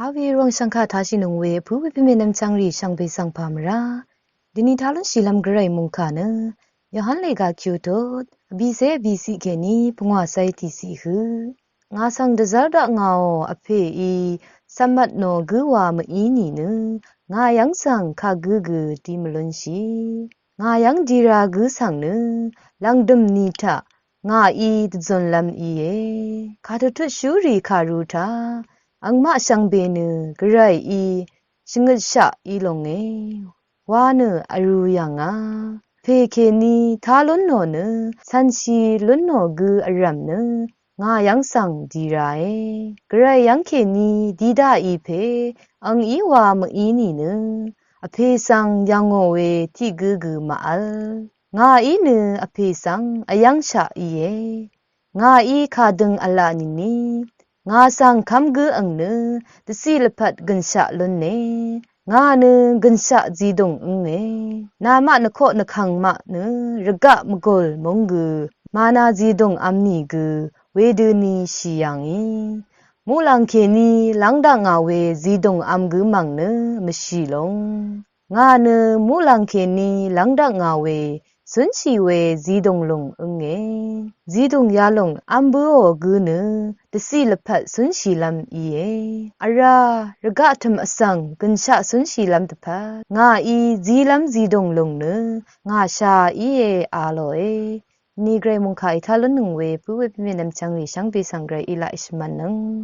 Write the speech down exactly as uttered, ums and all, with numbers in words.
Awe rvwàng shv̀ngkà tashì nøng we vpǿ we pvmè nvmchvngrì shvngbe svng pà mvrá. Dvni talúnshìlv́m gvray mòngkà nø Yohan lèga kyutot vbìcé vbìciq kèní pvngwà cay tìciq hø. Ngà svng dvzv́r daq ngàò vpèí cv̀mvt nò gǿ wa mv-í nìnø ngà yv́ng svng kagǿ gø di mvlúnshì. Ngà yv́ng dira gǿ svng nø lv̀ngdø̀m ni taq ngàí dvzunlv́m íe. Kàdvtutshúrì kàru taq angmaq shvngbe nø gvrayí shvngøtshaq í longe wa nø vrū yv̀ngà. Pè kèní tá lún nò nø cv̄nshì lún nò gǿ vrv̀m nø ngà yv́ng svng di rae. Gvray yv́ng kèní di daqì pè ang í wa mv-í nìnø vpè svng yv̀ngò we tiq gǿ gø mv-vl. Ngàí nø vpè svng vyv́ngshaq íe. Ngàí kadøng v̄la nìni ngà svng kv́m gǿ ang nø dvciq lvpat gønshaq lúne. Ngà nø gønshaq zidùng ǿnge. Namaq nvkoq nvkvng maq nø rvgaq mvgùl múng gø mana zidùng vm nìgø wedøni shì yàngì. Muqlàng kèní lv́ng daq ngà we zidùng vm gǿ mv̀ng nø mvshì lúng. Ngà nø muqlàng kèní lv́ng daq ngà we cúnshì we zidùng lùng ǿnge. Zidùng yalùng vm bǿò gǿ nø dvciq lvpat cúnshìlv́m íe. Vrá rvgaq tø̀m vsvng gønshaq cúnshìlv́m dvpvt ngàí zílv́m zidùng lùng nø ngà sha íe a lòe. Ni gvray mòngkà í tá lún nøng we vpǿ we pvmè nvmchvngrì shvngbe svng gvray í laq í shvmvt nøng.